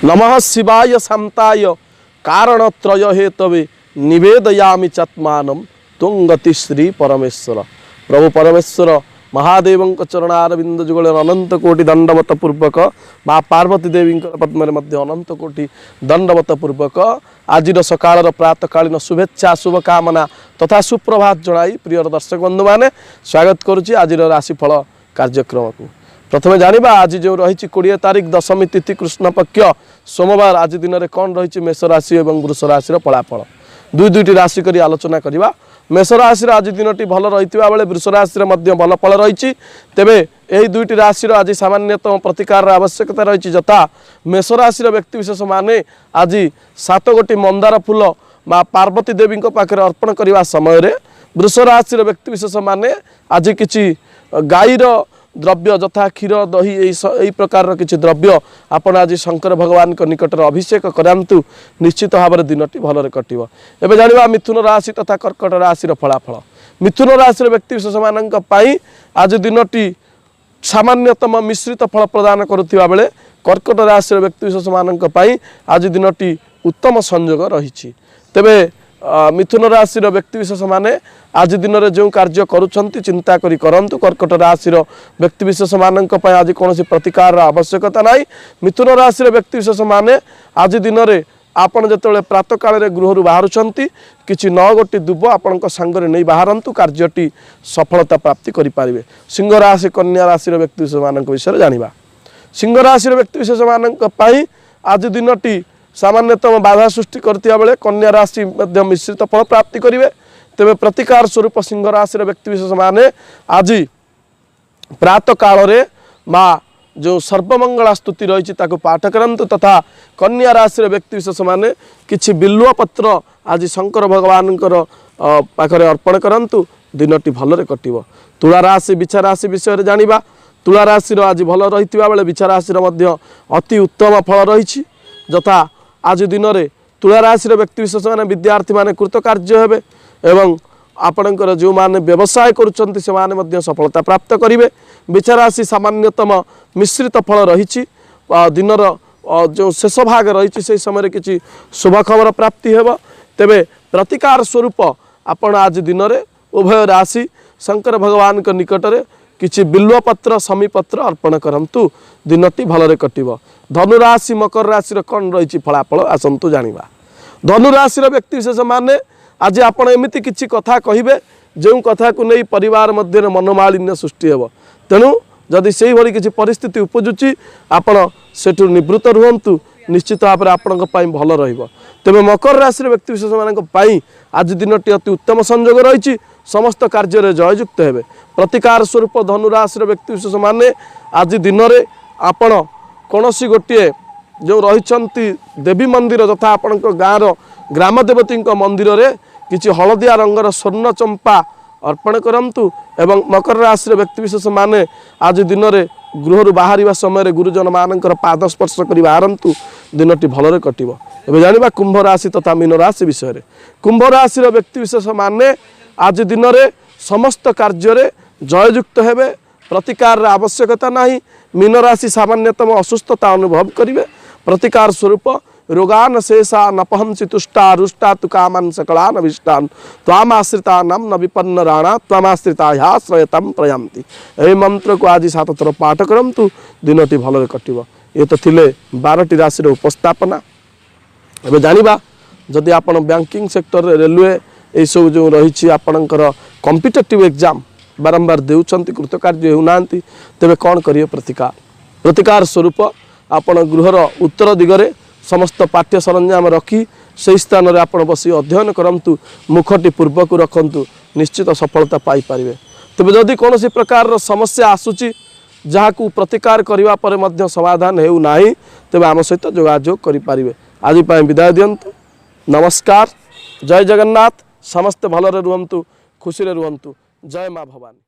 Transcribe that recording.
ନମଃ ଶିବାୟ ଶାନ୍ତାୟ କାରଣତ୍ରୟ ହେତବେ ନିବେଦୟାମି ଚାତ୍ମାନମ୍ ତ୍ୱଙ୍ଗତି ଶ୍ରୀ ପରମେଶ୍ୱର। ପ୍ରଭୁ ପରମେଶ୍ୱର ମହାଦେବଙ୍କ ଚରଣାରବିନ୍ଦ ଯୁଗଳରେ ଅନନ୍ତ କୋଟି ଦଣ୍ଡବତ ପୂର୍ବକ, ମା ପାର୍ବତୀ ଦେବୀଙ୍କ ପଦ୍ମରେ ମଧ୍ୟ ଅନନ୍ତ କୋଟି ଦଣ୍ଡବତ ପୂର୍ବକ ଆଜିର ସକାଳର ପ୍ରାତକାଳୀନ ଶୁଭେଚ୍ଛା, ଶୁଭକାମନା ତଥା ସୁପ୍ରଭାତ ଜଣାଇ ପ୍ରିୟର ଦର୍ଶକ ବନ୍ଧୁମାନେ, ସ୍ୱାଗତ କରୁଛି ଆଜିର ରାଶିଫଳ କାର୍ଯ୍ୟକ୍ରମକୁ। ପ୍ରଥମେ ଜାଣିବା ଆଜି ଯେଉଁ ରହିଛି 20 ତାରିଖ, ଦଶମୀ ତିଥି, କୃଷ୍ଣପକ୍ଷ, ସୋମବାର, ଆଜି ଦିନରେ କ'ଣ ରହିଛି ମେଷ ରାଶି ଏବଂ ବୃଷ ରାଶିର ଫଳାଫଳ। ଦୁଇ ଦୁଇଟି ରାଶି କରି ଆଲୋଚନା କରିବା। ମେଷ ରାଶିର ଆଜି ଦିନଟି ଭଲ ରହିଥିବା ବେଳେ ବୃଷ ରାଶିର ମଧ୍ୟ ଭଲ ଫଳ ରହିଛି। ତେବେ ଏହି ଦୁଇଟି ରାଶିର ଆଜି ସାମାନ୍ୟତମ ପ୍ରତିକାରର ଆବଶ୍ୟକତା ରହିଛି। ଯଥା ମେଷ ରାଶିର ବ୍ୟକ୍ତିବିଶେଷମାନେ ଆଜି 7 ଗୋଟି ମନ୍ଦାର ଫୁଲ ମା ପାର୍ବତୀ ଦେବୀଙ୍କ ପାଖରେ ଅର୍ପଣ କରିବା ସମୟରେ, ବୃଷ ରାଶିର ବ୍ୟକ୍ତିବିଶେଷମାନେ ଆଜି କିଛି ଗାଈର ଦ୍ରବ୍ୟ ଯଥା କ୍ଷୀର, ଦହି, ଏଇ ପ୍ରକାରର କିଛି ଦ୍ରବ୍ୟ ଆପଣ ଆଜି ଶଙ୍କର ଭଗବାନଙ୍କ ନିକଟରେ ଅଭିଷେକ କରାନ୍ତୁ। ନିଶ୍ଚିତ ଭାବରେ ଦିନଟି ଭଲରେ କଟିବ। ଏବେ ଜାଣିବା ମିଥୁନ ରାଶି ତଥା କର୍କଟ ରାଶିର ଫଳାଫଳ। ମିଥୁନ ରାଶିର ବ୍ୟକ୍ତିବିଶେଷମାନଙ୍କ ପାଇଁ ଆଜି ଦିନଟି ସାମାନ୍ୟତମ ମିଶ୍ରିତ ଫଳ ପ୍ରଦାନ କରୁଥିବା ବେଳେ କର୍କଟ ରାଶିର ବ୍ୟକ୍ତିବିଶେଷମାନଙ୍କ ପାଇଁ ଆଜି ଦିନଟି ଉତ୍ତମ ସଂଯୋଗ ରହିଛି। ତେବେ ମିଥୁନ ରାଶିର ବ୍ୟକ୍ତିବିଶେଷମାନେ ଆଜି ଦିନରେ ଯେଉଁ କାର୍ଯ୍ୟ କରୁଛନ୍ତି ଚିନ୍ତା କରି କରନ୍ତୁ। କର୍କଟ ରାଶିର ବ୍ୟକ୍ତିବିଶେଷମାନଙ୍କ ପାଇଁ ଆଜି କୌଣସି ପ୍ରତିକାରର ଆବଶ୍ୟକତା ନାହିଁ। ମିଥୁନ ରାଶିର ବ୍ୟକ୍ତିବିଶେଷମାନେ ଆଜି ଦିନରେ ଆପଣ ଯେତେବେଳେ ପ୍ରାତଃକାଳରେ ଗୃହରୁ ବାହାରୁଛନ୍ତି, କିଛି 9 ଗୋଟି ଦୁବ ଆପଣଙ୍କ ସାଙ୍ଗରେ ନେଇ ବାହାରନ୍ତୁ, କାର୍ଯ୍ୟଟି ସଫଳତା ପ୍ରାପ୍ତି କରିପାରିବେ। ସିଂହ ରାଶି, କନ୍ୟା ରାଶିର ବ୍ୟକ୍ତିବିଶେଷମାନଙ୍କ ବିଷୟରେ ଜାଣିବା। ସିଂହ ରାଶିର ବ୍ୟକ୍ତିବିଶେଷମାନଙ୍କ ପାଇଁ ଆଜି ଦିନଟି ସାମାନ୍ୟତମ ବାଧା ସୃଷ୍ଟି କରୁଥିବା ବେଳେ କନ୍ୟା ରାଶି ମଧ୍ୟ ମିଶ୍ରିତ ଫଳ ପ୍ରାପ୍ତି କରିବେ। ତେବେ ପ୍ରତିକାର ସ୍ୱରୂପ ସିଂହ ରାଶିର ବ୍ୟକ୍ତିବିଶେଷମାନେ ଆଜି ପ୍ରାତଃକାଳରେ ମା ଯେଉଁ ସର୍ବମଙ୍ଗଳା ସ୍ତୁତି ରହିଛି ତାକୁ ପାଠ କରନ୍ତୁ, ତଥା କନ୍ୟା ରାଶିର ବ୍ୟକ୍ତିବିଶେଷମାନେ କିଛି ବିଲ୍ୱପତ୍ର ଆଜି ଶଙ୍କର ଭଗବାନଙ୍କର ପାଖରେ ଅର୍ପଣ କରନ୍ତୁ, ଦିନଟି ଭଲରେ କଟିବ। ତୁଳା ରାଶି, ବିଛା ରାଶି ବିଷୟରେ ଜାଣିବା। ତୁଳା ରାଶିର ଆଜି ଭଲ ରହିଥିବା ବେଳେ ବିଛା ରାଶିର ମଧ୍ୟ ଅତି ଉତ୍ତମ ଫଳ ରହିଛି। ଯଥା ଆଜି ଦିନରେ ତୁଳା ରାଶିର ବ୍ୟକ୍ତିବିଶେଷମାନେ, ବିଦ୍ୟାର୍ଥୀମାନେ କୃତକାର୍ଯ୍ୟ ହେବେ ଏବଂ ଆପଣଙ୍କର ଯେଉଁମାନେ ବ୍ୟବସାୟ କରୁଛନ୍ତି ସେମାନେ ମଧ୍ୟ ସଫଳତା ପ୍ରାପ୍ତ କରିବେ। ବିଛା ରାଶି ସାମାନ୍ୟତମ ମିଶ୍ରିତ ଫଳ ରହିଛି। ଦିନର ଯେଉଁ ଶେଷ ଭାଗ ରହିଛି ସେହି ସମୟରେ କିଛି ଶୁଭ ଖବର ପ୍ରାପ୍ତି ହେବ। ତେବେ ପ୍ରତିକାର ସ୍ୱରୂପ ଆପଣ ଆଜି ଦିନରେ ଉଭୟ ରାଶି ଶଙ୍କର ଭଗବାନଙ୍କ ନିକଟରେ କିଛି ବିଲ୍ୱପତ୍ର, ଶମୀପତ୍ର ଅର୍ପଣ କରନ୍ତୁ, ଦିନଟି ଭଲରେ କଟିବ। ଧନୁରାଶି, ମକର ରାଶିର କ'ଣ ରହିଛି ଫଳାଫଳ ଆସନ୍ତୁ ଜାଣିବା। ଧନୁରାଶିର ବ୍ୟକ୍ତିବିଶେଷମାନେ ଆଜି ଆପଣ ଏମିତି କିଛି କଥା କହିବେ ଯେଉଁ କଥାକୁ ନେଇ ପରିବାର ମଧ୍ୟରେ ମନୋମାଳିନ୍ୟ ସୃଷ୍ଟି ହେବ। ତେଣୁ ଯଦି ସେଇଭଳି କିଛି ପରିସ୍ଥିତି ଉପୁଜୁଛି ଆପଣ ସେଠୁ ନିବୃତ୍ତ ରୁହନ୍ତୁ, ନିଶ୍ଚିତ ଭାବରେ ଆପଣଙ୍କ ପାଇଁ ଭଲ ରହିବ। ତେବେ ମକର ରାଶିର ବ୍ୟକ୍ତିବିଶେଷମାନଙ୍କ ପାଇଁ ଆଜି ଦିନଟି ଅତି ଉତ୍ତମ ସଂଯୋଗ ରହିଛି, ସମସ୍ତ କାର୍ଯ୍ୟରେ ଜୟଯୁକ୍ତ ହେବେ। ପ୍ରତିକାର ସ୍ୱରୂପ ଧନୁରାଶିର ବ୍ୟକ୍ତିବିଶେଷମାନେ ଆଜି ଦିନରେ ଆପଣ କୌଣସି ଗୋଟିଏ ଯେଉଁ ରହିଛନ୍ତି ଦେବୀ ମନ୍ଦିର ଯଥା ଆପଣଙ୍କ ଗାଁର ଗ୍ରାମ ଦେବତୀଙ୍କ ମନ୍ଦିରରେ କିଛି ହଳଦିଆ ରଙ୍ଗର ସ୍ୱର୍ଣ୍ଣ ଚମ୍ପା ଅର୍ପଣ କରନ୍ତୁ ଏବଂ ମକର ରାଶିର ବ୍ୟକ୍ତିବିଶେଷମାନେ ଆଜି ଦିନରେ ଗୃହରୁ ବାହାରିବା ସମୟରେ ଗୁରୁଜନମାନଙ୍କର ପାଦ ସ୍ପର୍ଶ କରି ବାହାରନ୍ତୁ, ଦିନଟି ଭଲରେ କଟିବ। ଏବେ ଜାଣିବା କୁମ୍ଭ ରାଶି ତଥା ମୀନ ରାଶି ବିଷୟରେ। କୁମ୍ଭ ରାଶିର ବ୍ୟକ୍ତିବିଶେଷମାନେ ଆଜି ଦିନରେ ସମସ୍ତ କାର୍ଯ୍ୟରେ ଜୟଯୁକ୍ତ ହେବେ, ପ୍ରତିକାରର ଆବଶ୍ୟକତା ନାହିଁ। ମୀନ ରାଶି ସାମାନ୍ୟତମ ଅସୁସ୍ଥତା ଅନୁଭବ କରିବେ। ପ୍ରତିକାର ସ୍ୱରୂପ ରୋଗାନ ଶେଷା ନପହଂସି ତୁଷ୍ଟା ରୁଷ୍ଟା ତୁ କାମାନ ସକଳାନ ଭୀଷ୍ଟାନ ତ୍ୱାମାଶ୍ରିତାନାମ ନ ବିପନ୍ନ ରାଣା ତ୍ୱାମାଶ୍ରିତା ହ୍ୟାଶ୍ରୟତାମ ପ୍ରୟାନ୍ତି, ଏହି ମନ୍ତ୍ରକୁ ଆଜି 7 ଥର ପାଠ କରନ୍ତୁ, ଦିନଟି ଭଲରେ କଟିବ। ଏ ତ ଥିଲେ 12ଟି ରାଶିର ଉପସ୍ଥାପନା। ଏବେ ଜାଣିବା ଯଦି ଆପଣ ବ୍ୟାଙ୍କିଂ ସେକ୍ଟରରେ, ରେଲୱେ, ଏଇସବୁ ଯେଉଁ ରହିଛି ଆପଣଙ୍କର କମ୍ପିଟେଟିଭ୍ ଏକ୍ଜାମ୍ ବାରମ୍ବାର ଦେଉଛନ୍ତି, କୃତକାର୍ଯ୍ୟ ହେଉନାହାନ୍ତି, ତେବେ କ'ଣ କରିବେ ପ୍ରତିକାର? ପ୍ରତିକାର ସ୍ୱରୂପ ଆପଣ ଗୃହର ଉତ୍ତର ଦିଗରେ ସମସ୍ତ ପାଠ୍ୟ ସରଞ୍ଜାମ ରଖି ସେହି ସ୍ଥାନରେ ଆପଣ ବସି ଅଧ୍ୟୟନ କରନ୍ତୁ, ମୁଖଟି ପୂର୍ବକୁ ରଖନ୍ତୁ, ନିଶ୍ଚିତ ସଫଳତା ପାଇପାରିବେ। ତେବେ ଯଦି କୌଣସି ପ୍ରକାରର ସମସ୍ୟା ଆସୁଛି ଯାହାକୁ ପ୍ରତିକାର କରିବା ପରେ ମଧ୍ୟ ସମାଧାନ ହେଉନାହିଁ, ତେବେ ଆମ ସହିତ ଯୋଗାଯୋଗ କରିପାରିବେ। ଆଜି ପାଇଁ ବିଦାୟ ଦିଅନ୍ତୁ। ନମସ୍କାର, ଜୟ ଜଗନ୍ନାଥ। ସମସ୍ତେ ଭଲରେ ରୁହନ୍ତୁ, ଖୁସିରେ ରୁହନ୍ତୁ। ଜୟ ମା ଭବାନୀ।